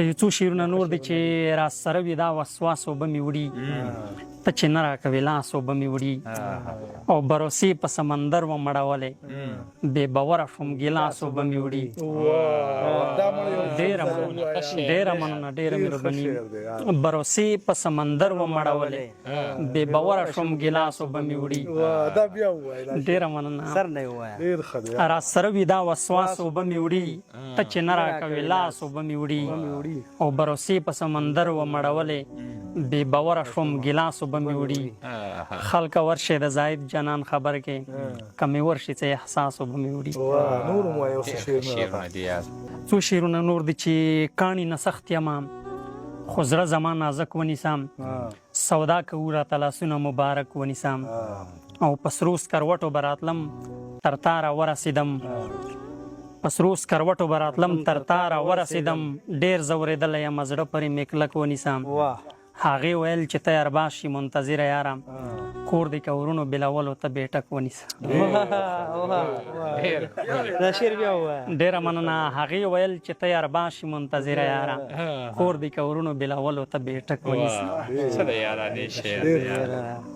یو څو شعرونه نور دي چې را سره وي دا وسواس اوبه مې وړي، ته چې نه راکوې لاس اوبه مې وړي، او بروسې په سمندر و مړولې، بې باوره شوم ګیلاس اوبه مې وړي. ډېره مننه، ډېره مننه، ډېره مهرباني. بروسې په سمندر و مړولې، بې باوره شوم ګیلاس اوبه مې وړي. دا بیا ووایه. ډېره مننه. سر نه ووایه. ډېر ښه دی. را سره وي دا وسواس اوبه مې وړي، ته چې نه راکوې لاس اوبه مې وړي، او بروسې په سمندر و مړولې، بې باوره شوم ګیلاس اوبه مې وړي. خلکه ورشي د زاهد جانان خبر کې، که مې ورشي څه احساس اوبه مې وړي. نور هم وایه، اوس شعرونه. څو شعرونه نور دي چې کاڼي نه سخت یم خو زړه زما نازک ونیسم، سودا کوو راته لاسونه مبارک ونیسم، او په سرو سکروټو به راتلم تر تا را ورسېدم، په سرو سکروټو به راتلم تر تا را ورسېدم، ډېر ځورېدلی یم زړه پرې مې کلک ونیسم. هغې ویل چې ته ارباز شي منتظره یاره، کور دې که ورونو بلولو ته بیټک ونیسه. دا شعر بیا ووایه. ډېره مننه. هغې ویل چې ته ارباز شي منتظره یاره، کور دې که ورونو بلولو ته بیټک ونیسه. څه د یارانې شعر دی.